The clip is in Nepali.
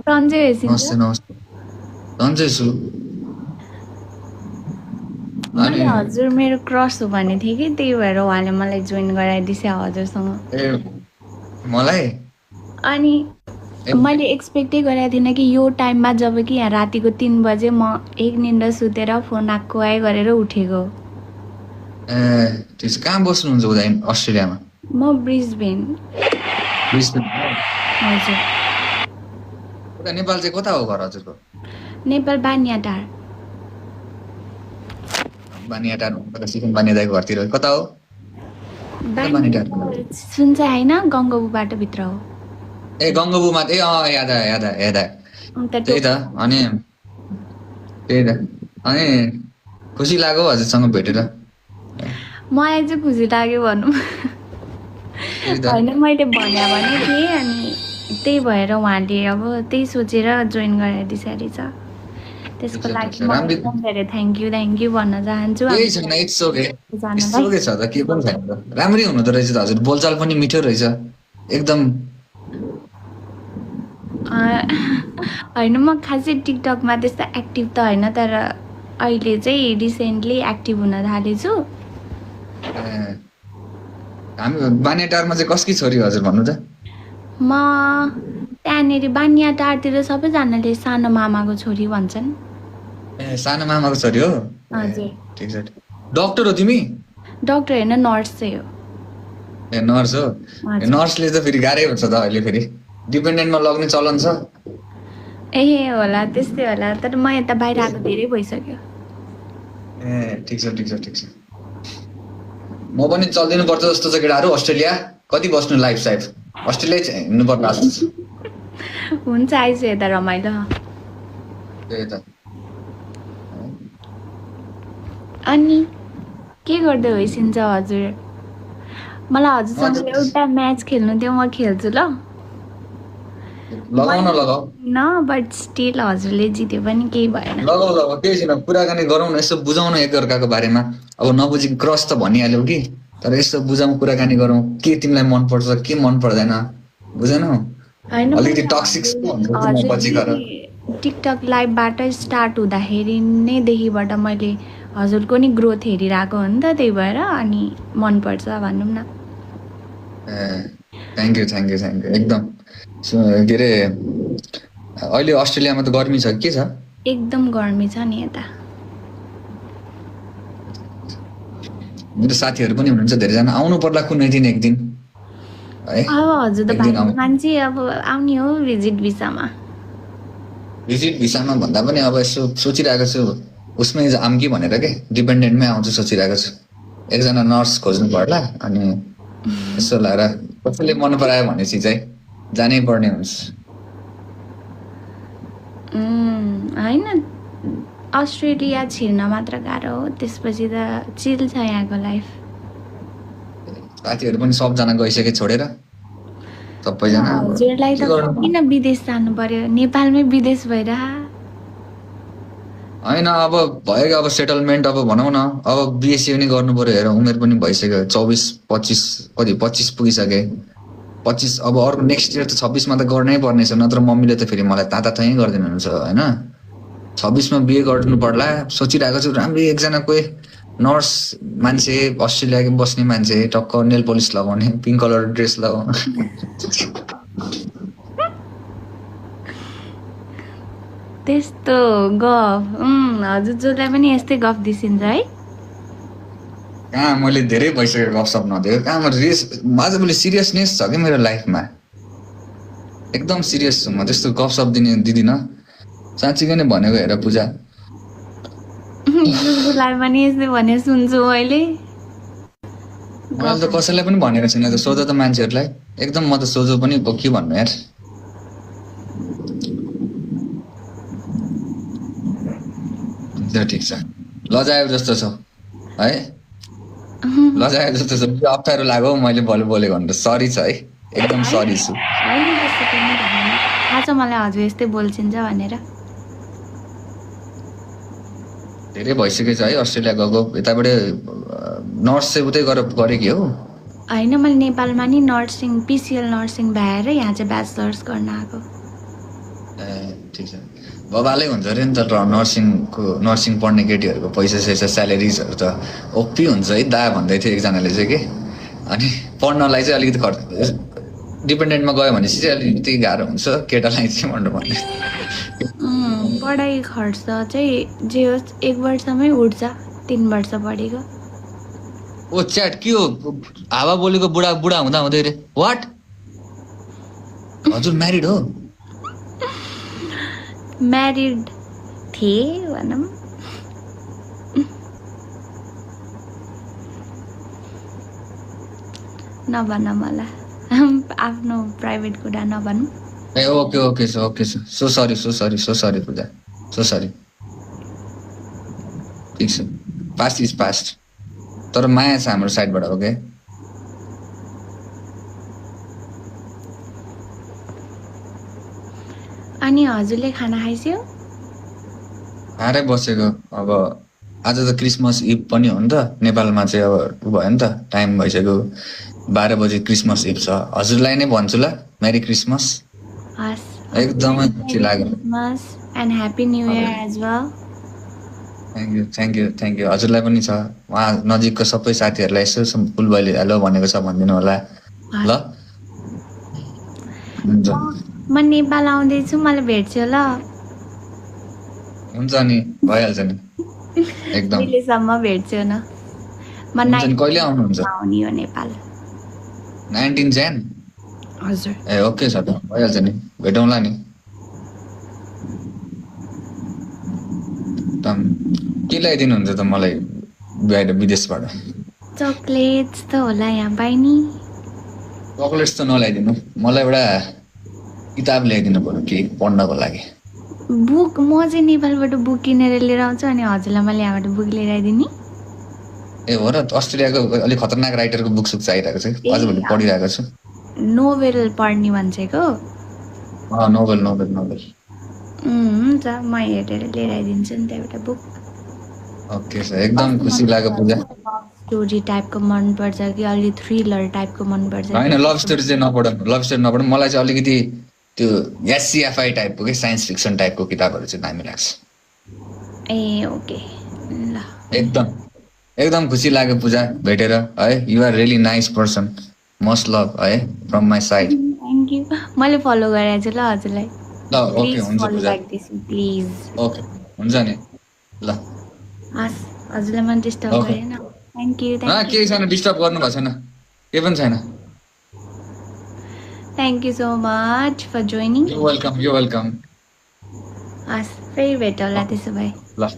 सन्जय होइसिन्छ। नमस्ते नमस्ते सन्चै छु। अनि मैले हजुर मेरो क्रस हो भने थिएँ कि त्यही भएर उहाँले मलाई जोइन गराइदिन्छ हजुरसँग। ए मलाई अनि मैले एक्सपेक्टै गरेको थिइनँ कि यो टाइममा जब कि यहाँ रातिको 3 बजे म एक निन्दा सुतेर फोन आएको आए गरेर उठेको। ए ठिक छ। कहाँ बस्नुहुन्छ उता अस्ट्रेलियामा? म ब्रिस्बेन। ब्रिस्बेन। हजुर उता नेपाल चाहिँ कता हो घर हजुरको? नेपाल बानियाटार। बानियाटार सिक्किम बानिया दाइको घरतिर कता हो? बानियाटार सुन्छ होइन गङ्गाबु बाटोभित्र हो। ए गङ्गाबुमा ए याद आयो याद आयो याद आयो। त्यही त अनि त्यही त अनि खुसी लाग्यो हजुरसँग भेटेर। मलाई चाहिँ खुसी लाग्यो भनौँ। होइन मैले भने थिएँ अनि त्यही भएर उहाँले अब त्यही सोचेर जोइन गराइदिइसकेको छ। त्यसको लागि म एकदम धेरै थ्याङ्क यू भन्न चाहन्छु। केही छैन, इट्स ओके छ त, के पनि छैन त। राम्रै हुनुहुँदो रहेछ त हजुर, बोलचाल पनि मिठो रहेछ एकदम। होइन म खासै टिकटकमा त्यस्तो एक्टिभ त होइन, तर अहिले चाहिँ रिसेन्टली एक्टिभ हुन थालेछु। हामी बानियाटारमा चाहिँ कसकी छोरी हजुर भन्नु त? म त्यहाँनिर बानियाटारतिर सबैजनाले सानो मामाको छोरी भन्छन्। ए सानो मामाको छोरी हो? हजुर ठिक छ। डक्टर हो तिमी? डक्टर होइन नर्स चाहिँ हो। ए नर्स हो? नर्सले त फेरि गाह्रै हुन्छ त अहिले, फेरि डिपेन्डेन्टमा लग्ने चलन छ। ए होला त्यस्तै होला, तर म यता बाहिर आएको धेरै भइसक्यो। ए ठिक छ ठिक छ ठिक छ। म पनि चल्दिनु पर्छ जस्तो छ केटाहरू। अस्ट्रेलिया कति बस्नु लाइफ साइफ? अस्ट्रेलिया हिँड्नु पर्ला जस्तो छ। हुन्छ आइज यता रमाइलो। त्यही त। अनि के गर्दै होइसिन्छ हजुर? मलाई हजुरसँग एउटा म्याच खेल्नु थियो, म खेल्छु ल। लगाउन लगाऊ न बट स्टिल हजुरले जित्यो पनि केही भएन। लगाऊ लगाऊ, केही छैन। कुराकानी गरौँ न, यसो बुझाउन एकअर्काको बारेमा। अब नबुझी क्रस त भनिहाल्यौ कि, तर यसो बुझाउँ, कुराकानी गरौँ। के तिमीलाई मन पर्छ, के मन पर्दैन, बुझेनौ? अलिकति टक्सिक पछि गर। टिकटक लाइभबाट स्टार्ट हुँदाखेरि नै देखिबाट मैले हजुरको नि ग्रोथ हेरिरहेको हो नि त, त्यही भएर अनि मनपर्छ भनौँ न। ए थ्याङ्क यू एकदम। के अरे अहिले अस्ट्रेलियामा त गर्मी छ के छ? एकदम गर्मी छ नि यता। मेरो साथीहरू पनि हुनुहुन्छ धेरैजना, आउनु पर्ला कुनै दिन एक दिन है। हजुर त भाइ मान्छे अब आउने हो भिजिट भिसामा। भिजिट भिसामा भन्दा पनि अब यसो सोचिरहेको छु उसमै जाम कि भनेर, के डिपेन्डेन्टमै आउँछु सोचिरहेको छु। एकजना नर्स खोज्नु पर्ला, अनि यसो लगाएर कसैले मन परायो भनेपछि चाहिँ जानै पर्ने हुन्छ। होइन अस्ट्रेलिया छिर्न मात्र गाह्रो हो, त्यसपछि त चिल छ यहाँको लाइफ। साथीहरू पनि सबजना गइसके छोडेर सबैजना। हजुरलाई त किन विदेश जानु पर्यो, नेपालमै विदेश भएर? होइन अब भयो, अब सेटलमेन्ट अब भनौँ न, अब बिएससी पनि गर्नु पर्यो। हेर उमेर पनि भइसक्यो, 24-25 कति 25 पुगिसके। 25 अब अर्को नेक्स्ट इयर त 26मा त गर्नै पर्नेछ, नत्र मम्मीले त फेरि मलाई ताताथै गरिदिनुहुन्छ होइन। 26मा बिए गर्नु पर्ला सोचिरहेको छु। राम्रै एकजना कोही नर्स मान्छे, अस्ट्रेलिया बस्ने मान्छे, टक्क नेल पोलिस लगाउने, पिङ्क कलर ड्रेस लगाउने। त्यस्तो गफ हजुरजोलाई पनि यस्तै गफ दिसिन्छ है? कहाँ मैले धेरै भइसक्यो गफसप नदिएको। कहाँ आजभोलि सिरियसनेस छ कि मेरो लाइफमा, एकदम सिरियस छु म। त्यस्तो गफसप दिदिनँ साँच्चीकै नै भनेको। हेर पूजा पनि यस्तै भने सुन्छु मैले त कसैलाई पनि भनेको छैन त। सोझो त मान्छेहरूलाई एकदम, म त सोझो पनि के भन्नु यार। ठिक छ, लजायो जस्तो छ है, लजायो जस्तो छ। अप्ठ्यारो लाग्यो मैले बोलेको भनेर सरी छ है, एकदम सरी छु। थाहा छ मलाई हजुर यस्तै बोल्छिन्छ भनेर। धेरै भइसकेको छ है अस्ट्रेलिया गएको। यताबाट नर्स चाहिँ उतै गरेकी हो? होइन मैले नेपालमा नि नर्सिङ पिसिएल नर्सिङ भएर यहाँ चाहिँ ब्याचलर्स गर्न आएको। ठिक छ बबालै हुन्छ अरे नि त नर्सिङ पढ्ने केटीहरूको पैसा स्यालेरिजहरू त ओपी हुन्छ है दा भन्दै थियो एकजनाले चाहिँ के अनि पढ्नलाई चाहिँ अलिकति खर्च डिपेन्डेन्टमा गयो भनेपछि चाहिँ अलिकति गाह्रो हुन्छ केटालाई चाहिँ भन्नु पढाइ खर्च चाहिँ जे होस् 1 वर्षमै उठ्छ 3 वर्ष पढेको ओ च्याट के हो हावा बोलेको बुढा बुढा हुँदा हुँदै रे वाट हजुर म्यारिड हो म्यारिड थिए भनौँ नभन मलाई आफ्नो प्राइभेट कुरा नभनौँ ए ओके सो सरी पूजा सो सरी ठिक छ पास्ट इज पास्ट तर माया छ हाम्रो साइडबाट ओके अनि हजुरले खाना खाइस्यो खाएरै बसेको अब आज त क्रिसमस इभ पनि हो नि त नेपालमा चाहिँ अब भयो नि त टाइम भइसक्यो 12 बजे क्रिसमस इभ छ हजुरलाई नै भन्छु ल मेरी क्रिसमस हस् एकदमै खुसी लाग्यो Christmas and happy new year as well thank you हजुरलाई पनि छ उहाँ नजिकको सबै साथीहरूलाई यसो फुलबली हेलो भनेको छ भनिदिनु होला ल हुन्छ म नेपाल आउँदैछु मलाई भेट्छु ल हुन्छ नि भइहाल्छ नि एकदम अहिलेसम्म भेट्छु न म हुन्छ नि कहिले आउनुहुन्छ आउने हो नेपाल 19 Jan हजुर ए ओके छ त भइहाल्छ नि भेटौँला नि के ल्याइदिनुहुन्छ त मलाई बाहिर विदेशबाट चकलेट्स त होला यहाँ पाइनी चकलेट्स त नल्याइदिनु मलाई एउटा किताब ल्याइदिनु पर्यो के पढ्नको लागि बुक म चाहिँ नेपालबाट बुक किनेर लिएर आउँछु अनि हजुरलाई मैले यहाँबाट बुक लिएर आइदिने ए हो र अस्ट्रेलियाको अलिक खतरनाक राइटरको बुक सुक चाहिरहेको छ आजभोलि पढिरहेको छु नोभेल पढ्ने मान्छेको नोभेल हुन्छ म हेरेर लिएर आइदिन्छु नि त एउटा बुक ओके सर एकदम खुसी लाग्यो पूजा स्टोरी टाइपको मनपर्छ कि अलि थ्रिलर टाइपको मनपर्छ होइन लभ स्टोरी चाहिँ नपढौँ मलाई चाहिँ अलिकति त्यो एससिएफआई टाइपको के साइन्स फिक्सन टाइपको किताबहरू चाहिँ दामी लाग्छ ए ओके ल एकदम खुसी लाग्यो पूजा भेटेर है you are really nice person must love है from my side thank you मैले फलो गरेको छु ल हजुरलाई ल ओके हुन्छ पूजा प्लिज ओके हुन्छ नि ल हस् हजुरलाई मन डिस्टर्ब गरेन थ्याङ्क यू केही छैन डिस्टर्ब गर्नु भएको छैन केही पनि छैन thank you so much for joining you welcome हस् फेरि भेट होला त्यसो भए ल